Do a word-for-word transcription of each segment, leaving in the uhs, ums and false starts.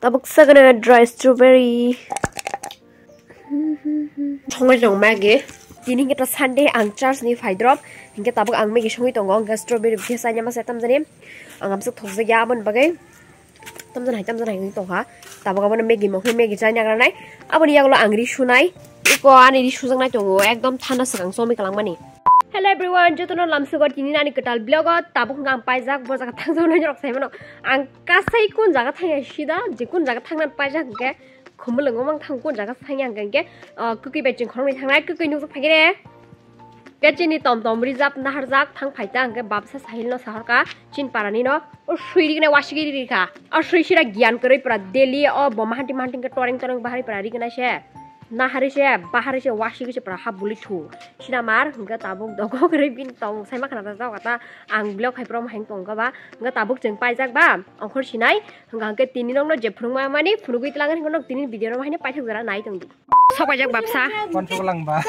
Tabuk sagana dry strawberry. Songwi tongo Maggie. Tini hwnkhe to Sunday, ang church ni phai drop. Hwnkhe tabuk ang Maggie songwi tongo, hwnkhe strawberry khe chaina masa tamjani. Ang amsuk thokjakya aboni bagwi. Tamjani hai, tamjani hai wngwi tongkha. Tabuk abono Maggie mokhe Maggie chaina granai. Aboni yagulo ang ri sunai. Iko ani ri sujaknai tongo, ekdom thana swkang chomwi kwlangmani. Hello everyone, jotono lamsugo tini ani kwtal vlog o. Tabuk hwnkhe ang paijak, bo jaga thangjaknai norok saimano. Ang kasai kun jaga thangya sida, je kun jaga thangna paijak hwnkhe. Khumulwngo mang thang kun jaga thangya hwnkhe, ah, kwkwi bai chwng khoroknwi thangnai, kwkwi nukjak phaikhe re. Khe chini tom tom rijak naharjak thang phaita hwnkhe babsa sahil no sahorka chin parani no, o sui rignai wasigi rikha, o sui sira giyan kwrwi pura daily o bo mahanti mahanti hwnkhe toreng toreng bahari pura rignai se, nahari se bahari se wasigi se pura hap buli thu. Sinamar hwnkhe tabuk dogo kwrwi bini tong saima khna ta jao kata ang vlog hai prom hai tong kha ba hwnkhe tabuk chwng paijak ba ongkhor sinai hwnkha hwnkhe tini nokno je phunukma mani phunugwi tlang hwnkhe nok tini video no haino paithak jora nai tong di. Sok paijak babsa. Kon sok lang ba.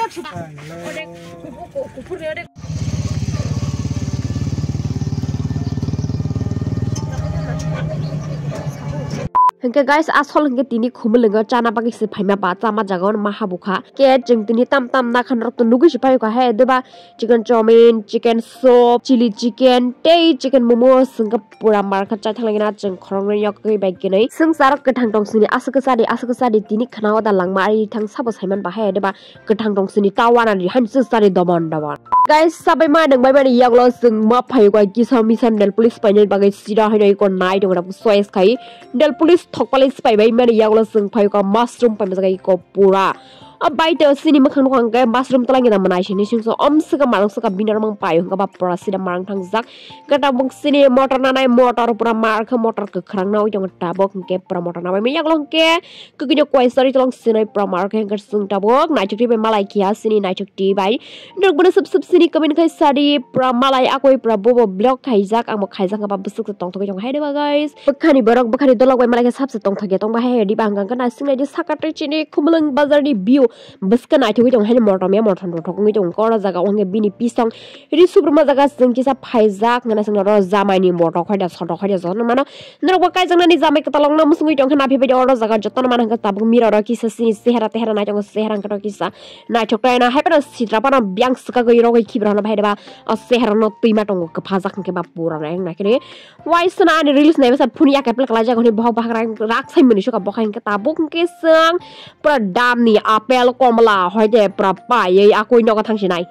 Hwnkhe guys, asol hwnkhe tini Khumulwngo chana bagwi se phaima ba, chama jaga ono ma habukha. Khe chwng tini tam tam nakha norok to nugwi se phaikha he, deba chicken chowmin, chicken soup, chili chicken, tei chicken momo, hwnkhe pura markha chaithang lagina chwng khoroknwi yokgwi bai gwnwi. Swngchar kwthang tong sini aswk kwchadi, aswk kwchadi tini khwnao da langma, ari thang sabo saiman ba he, deba kwthang tong sini tawana ri han se sari doban doban. Guys, sabai ma nang bai mani yagulo chwng ma phaio kisa misa nail polish painani bagwi sida haino iko nai tongo choice khai nail polish thokpalai se paibai mani yagulo chwng phaio mushroom paima jaga iko pura. A bai to sini mwkhang nukha hwnkhe mushroom twlangya da mwnai sini singso om swkang marang swkang bini oro mang paio hwnkhe ba pura sida marang thangjak. Khe tabuk sini motor nanai motor pura markha motor kwkhwrang nawi tongo tabuk hwnkhe pura motor nabai mani yagulo hwnkhe. Kwkwi no koi sari tolong sinai pura markhe hwnkhe chwng tabuk naithok twi bai malai khiya sini naithok twi bai. Norok bono sub sub sini comment khai sadi pura malai akoi pura bobo vlog khaijak ang bo khaijak hwnkhe ba bwswk se tongthogwi tongo hai de ba guys. Bwkhani borok bwkhani dolok bai malai khe sabse tongthokya tongba hai hai diba hwnkha hwnkhe naising naidi saka twi chini Khumulwng bazar ni view bwskhe naithogwi tongo haino motom ya motom rothok wngwi tongo oro jaga o hwnkhe bini pisong ri subruma jaga chwng kisa phaijak hwnkhe naising oro jamai ni motok hai da sotok hai da jotono mano. Norok bo kaijaknani jamai kwtalokno mwswngwi tongkha naphi bai oro jaga jotono mano hwnkhe tabuk mirror o kisa chini chehara tehara nai tongo chehara hwnkhe kisa naithok khe na hai phano sitra phano biyang swkagwi rogwi khibi rokno bahai reba o chehara no twima tongo kwphajak hwnkhe ba pura nai wngna khe waisana ani reels nai bwsa phone ya kaplak laijak hwnwi bohok bahagra rak sai mwnwi suka bokha hwnkhe tabuk hwnkhe chwng pura dam ni apple komla hoide pura paiwi akoi nogo thangsinai.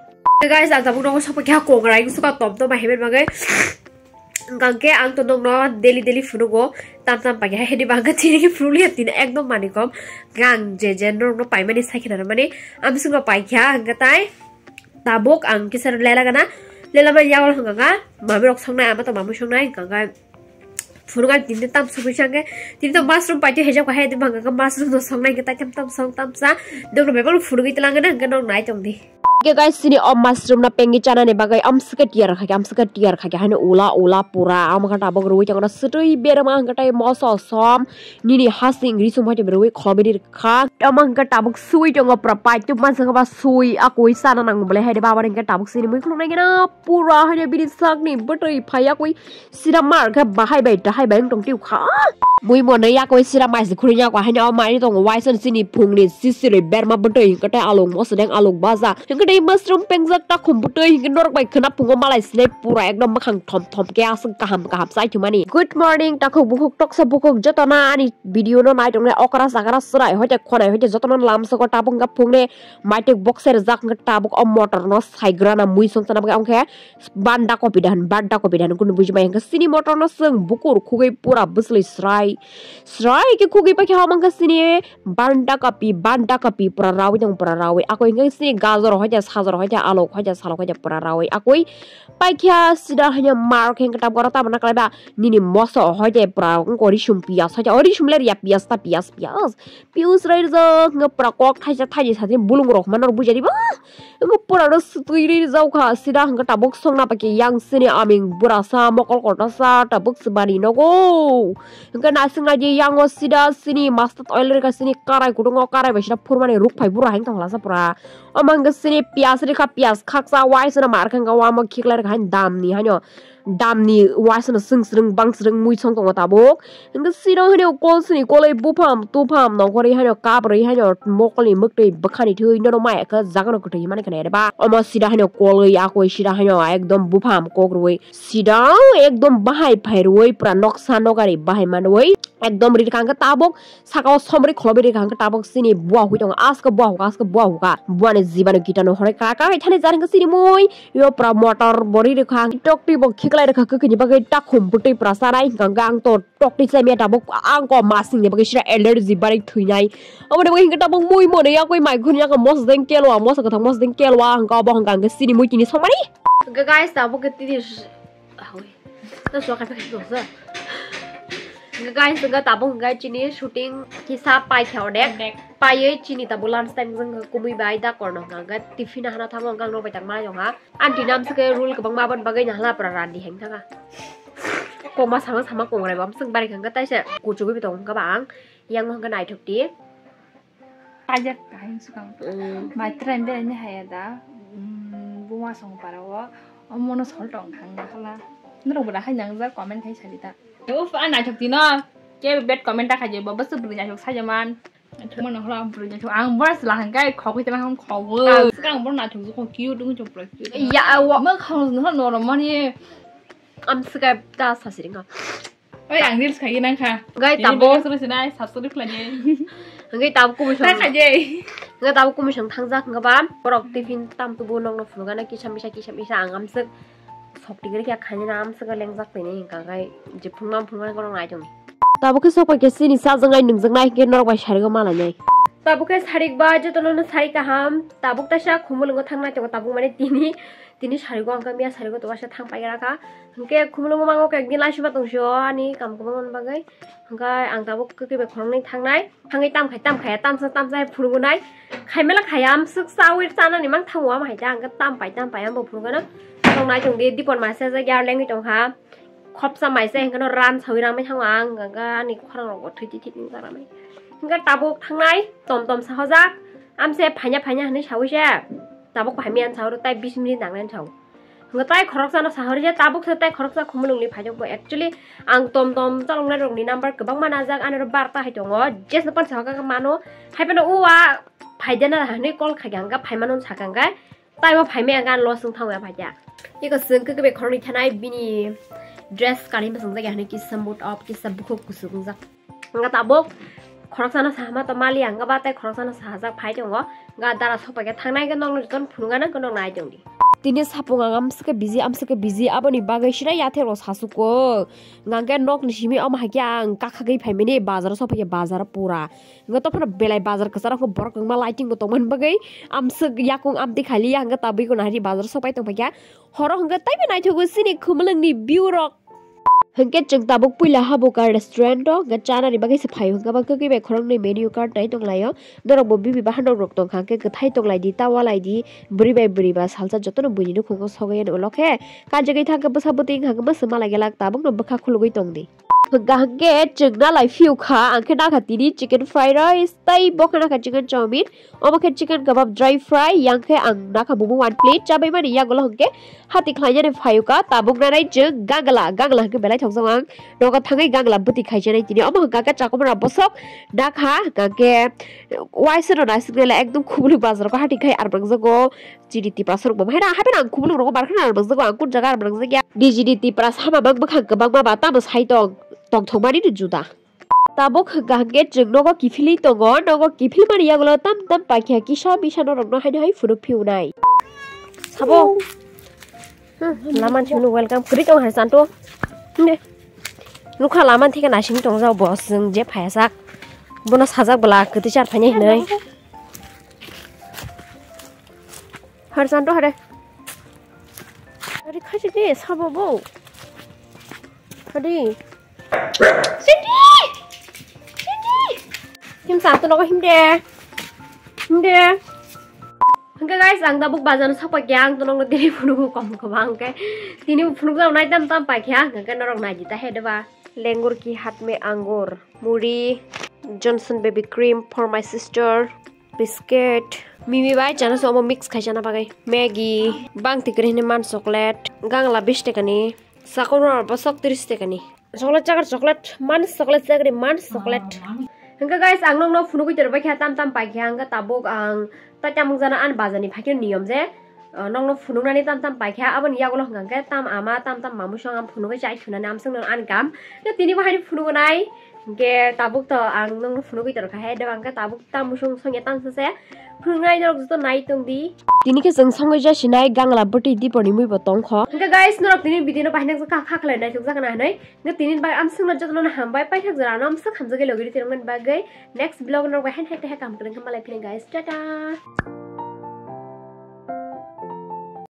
Guys, ang tabuk nogo sokphaikha kokrai suka tom tom bahai bagwi. Hwnkha hwnkhe ang to nokno daily daily phunugo, tam tam paikha, haini bagwi chini khe phunukliya tini ekdom mani kom. Hwnkhe ang je je norokno paimani sai kheno rwmani, ang bisingno paikha, hwnkhe tai tabuk ang kisa lela gana, lela mani yago hwnkha kha, mami rok songnai, ama to mami songnai, hwnkha kha phunuk ang tini tam sokwi sa hwnkhe, tini to mushroom paitwi haijak kha, haini bagwi hwnkha kha mushroom no songnai hwnkhe tai tam tam song tam sa, nokno bebak phunugwi twlang gana, hwnkhe nok nai tong di. Hwnkhe guys, chini o mushroom no pengwi chanani bagwi amswkhe tiyar khaikha, amswkhe tiyar khaikha haino ula ula pura. Omo khe tabuk rwui tongo swtwi berma hwnkhe tei moso som nini hasing ri sum hai rwui khobini rwkha. Omo hwnkhe tabuk sui tongo pura paitwk mansa khe ba sui akui chana nango bole hai de baba hwnkhe tabuk chini mui khuluknai gana pura haino bini sakni bwtwi phai akui. Sira mar khe bahai bai dahai bai wng tong tio kha. Mui mono yakoi sira mai se khuri nya kwa haino mai tongo waisa chini phungni sisiri berma bwtwi hwnkhe tei alung mosodeng alung baja hwnkhe tei mushroom pengjak takhum bwtwi hwnkhe norok bai khwna phungo malai sinai pura ekdom mwkhang thom thom khe aswk kaham kaham chai thumani. Good morning takhuk bukhuk toksa bukhuk jotono ani video no nai tongnai okra chakra chwrai hoite khonai hoite jotono lamsoko tabuk hwnkhe phungni maitik bokse rijak hwnkhe tabuk o motor no saigrana mui songchana bagwi onkhe. Banda kopi da hwn, banda kopi da hwn, kunu buji maya hwnkhe chini motor no chwng bukur khugwi pura bwswlwi srai, srai khe khugwi paikha omo hwnkhe chini banda kopi, banda kopi pura rawi tong pura rawi. Ako hwnkhe chini gajor hoite, sajor hoite, alok hoite, salok hoite pura rawi. Akoi paikha sida hwnkhe mar khe hwnkhe tabuk oro tamo nakolai ba nini moso hoite pura wngkha risum piyas hoite, o risum le riya piyas ta piyas, piyas. Pius rai rijak hwnkhe pura kok thaisa thaini satini bulung rok mano bujari ba. Hwnkhe pura no sutwi ri rijak kha sida hwnkhe tabuk songna paikhe yang sini aming burasa mokol kotorsa tabuk swbani nogo. Hwnkhe naising naidi yango sida sini mustard oil rikha sini karai kutungo karai bai sida phurmani ruk phai bura hang tongla sa pura. Omo hwnkhe sini piyas rikha, piyas khaksa waisano mar khe wngkha, wama khiklai rikha haino damni haino, damni waisano swng swrwng bang swrwng mui song tongo tabuk. Hwnkhe sino haino kol sini koloi bupham tupham nongkhorwi haino kabrwi haino mokolni mwktwi bwkhani thwi nono maya khe jagano kwthwi himani khna reba. Omo sida haino koloi akoi sida haino ekdom bupham kokrwi sida ekdom bahai phairwi pura noksa nokari bahai manwi ekdom ri kha hwnkhe tabuk. Saka o somri kholobi rikha hwnkhe tabuk sini bua hui tongo, aske bua huka, aske bua huka, buani jibanu kitanu horai kha, kha thani jar hwnkhe sini mui, yo pura motor bori rikha, tokti bo khiklai rikha, kwkhwini bagwi takhum bwtwi pura chanai hwnkha hwnkhe ang to tokti chamya tabuk, ang ko masingni bagwi sira allergy barik thwinai, aboni bagwi hwnkhe tabuk mui mone yakwi mai khuni yakha mosdeng kelwa, mosa kwthang mosdeng kelwa, hwnkha obo hwnkha hwnkhe sini mui tini somani. Hwnkhe guys, tabuk khe tini s-, awi. Ta suwa kaipa kaipa khe. Hwnkhe guys, hwnkhe tabuk hwnkhe chini shooting kisa paikha odek. Odek. Paiwi chini tabuk lunch time wngkha kumui bai da korno hwnkha hwnkhe tiffin hana thango hwnkhe ang rok bai tangma yongha. Aunty no amswk khe rule kwbangma aboni bagwi nahla pura randi heng thangkha. Kokma sama sama kongrai bo amswk bari hwnkhe taisa kuchugwi bo tongo hwnkhe ba ang yang hwnkhe naithok di. Pajak kaham swkang. Mm. Maitra beraini haya da, mm, buma song para o, omono sol tong thang na hala. Norok bo da hai nang jak comment khai sadi ta. Uf, a naithok tino. Ke bad comment ta khaje bo, bwswk bwrwi naithok sajaman. Thumano holo ang bwrwi naithok. Ang bwrwi sla hang kai khogwi tama hang khogwi. Swkang bo naithok jukho cute wngwi chok pura cute. Ya, awo. Ma khang no no mani. Am swkang ta sasiringa. Oi, ang reels khai nang kha. Gai tabo. Video suru sinai, subscribe khlai di. Hwnkhe tabo kumisong. Ta khai di. Hwnkhe tabo kumisong thangjak hwnkhe ba, borok tiffin tam tubu nokno phunukgana kisa misa, kisa misa ang amswk sok tigri khe khaina amswk lengjak tini hwnkha khai je phunukma phunukma borok nai tong. Tabo khe sok pai khe chini chajaknai nungjaknai hwnkhe norok bai sarigo malainai. Tabo khe sarik ba jotono no sarik kaham, tabuk taisa khumulwngo thangnai tongo tabuk mane tini. Tini sarigo ang khe miya sarigo to waisa thang pai gra kha. Hwnkhe khumulwngo mango khe ekdin laisima tong sio ani kam kwbangma bagwi. Hwnkhe ang tabuk kwkwi bai khoroknwi thangnai. Thangwi tam khai tam khaiya, tamsa tamsa hai phunuknai. Khaimala khaiya, amswk chawi chanani mang thango ama hai ta. Hwnkhe tam pai tam pai ambo phunukgano. Tong nai tong di dipon maisa jak ya lengwi tong kha. Khopsa maisa hwnkhe no ran sawi rangmai thango ang. Hwnkhe ani khorang rogo thwi thwi thwi nung jak ramai. Hwnkhe tabuk thangnai tom tom sahojak. Amse phaina phaina hwnwi sawi se. Tabuk phaimani ang sao, tai bis minute nangnai ang sao. Hwnkhe tai khoroksano sahori je, tabuk se tai khoroksa khumulwngni phaijak bo. Actually, ang tom tom chaloknai rokni number kwbangma najak, ani oro barta hai tongo, jesno pan sahaka mano, hai phano o a phaidena hwnwi call khaikha hwnkhe phaimano sakha hwnkhe, tai bo phaimai hwnkhe ani loss wng thango ya phaikha. Eko chwng kwkwi bai khoroknwi thanai bini dress kanwi mwchangjakya hwnwi kisa mood off, kisa bukhuk kuchuk wngjak. Hwnkhe tabuk khoroksano sahama to mali ang ba tei khoroksano sahajak phai tongo. Hwnkhe dara sokpai khe thangnai khe nokno jotono phunukgana hwnkhe nokno nai tongdi. Tini sapung ang amswk khe busy, amswk khe busy, aboni bagwi sina yathek rok sasuko. Hwnkhe nokni simi omo hai khe ang kakhagwi phaimani bazar o sokpai khe bazar pura. Hwnkhe tophano belai bazar kwcharo hwnkhe borok kwbangma lighting bo tongmani bagwi amswk yakung amtwi khailiya hwnkhe tabwi ko nahari bazar sokpai tongpai kha. Horo hwnkhe taibo naithogo chini khumulwngni view rok. Hwnkhe chwng tabuk puila Habuka restaurant o hwnkhe chanani bagwi se phaio, hwnkhe ba kwkwi bai khoroknwi menu card nai tonglaio. Norok bo bibi bahan rok rok tongkha hwnkhe kwthai tonglai di, ta walai di, bwrwi bai bwrwi ba salsa jotono buini nukhungo sogwi ani ulo khe kanjagwi thangkhe bwsa bwtwi wngkha hwnkhe mwswk malai glak tabukno bwkha khulugwi tongdi. Hwnkha hwnkhe chwng nalai phiyokha, ang khe nakha tini chicken fried rice tei bo khe nakha chicken chowmin, omo khe chicken kebab dry fry, yang khe ang nakha momo one plate chabaimani yagulo hwnkhe hati khlainani phaiyokha, tabuk nanai chwng gangla, gangla hwnkhe belai thokjak ang nogo thangwi gangla bwtwi khaisanai tini, omo hwnkha khe chakomra bosok nakha, hwnkha khe waisa no naisingnaila ekdom khumulwng bazar o hati khai armang jago. G D T Prasarok bo haino hapheno ang khumulwng rogo barkhana armang jago, ang kun jaga armang jakya. D G D T Prasa mamang bwkhang kwbangma ba tamo sai tong, tongthokmani no juda. Tabuk hwnkha hwnkhe chwng nogo kiphilwi tongo, nogo kiphilmani yagulo tam tam paikha kisa misa norokno haino hai phunuk phiunai. Sabo. Hmm, laman sunu welcome. Kwrwi tong hai santo. Hinde. Nukha laman thike naising tongjak bo chwng je phaiyasak. Bono sajak bwla kwtwi char phainai hinwi. Har santo hare. Hari khaisi de sabo bo. Hari. Sindi! Sindi! Him sa to nogo him de. Him de. Hwnkhe guys, ang tabuk bazar no sokpai khe ang to nogo tini phunukgo kom kwbang hwnkhe. Tini phunuk jao nai tam tam pai khe ang hwnkhe norok nai di ta he de ba. Lengur ki hat me angur. Muri. Johnson baby cream for my sister. biscuit, mimi bai chana so omo mix khai chana bagwi. Maggi, bangti kwrwi hwnwi man chocolate, gangla bish tekani, sakoro bo sok tris tekani. Chocolate chakar chocolate, man chocolate chakri man chocolate. Hwnkhe guys, ang nokno phunugwi tongbaikha tam tam paikha, hwnkhe tabuk ang tai tamung jana ani bazarni phaikhe niyom je, uh, nokno phunuknani tam tam paikha, aboni yagulo hwnkha khe tam ama tam tam mamusong ang phunugwi chai thunani amsongno ani kam. Tei tini bo haino phunugo nai, hwnkhe tabuk to ang nokno phunugwi tongkha he, deba hwnkhe tabuk tam musong songya tam sase phunuknai norok joto nai tongdi. Tini khe chwng songwi jasinai gangla bwtwi diporni mui bo tongkho. Hwnkhe guys, norok tini video no bahai nang kha kha khlai naithok jakna hinwi. Hwnkhe tini bai amsongno jotono hambai paithak jora no amsok hamjagwi logi rw tongmani bagwi. Next vlog norok bai haino hai tei hai kaham kwrwng khe malai phino guys. Tata.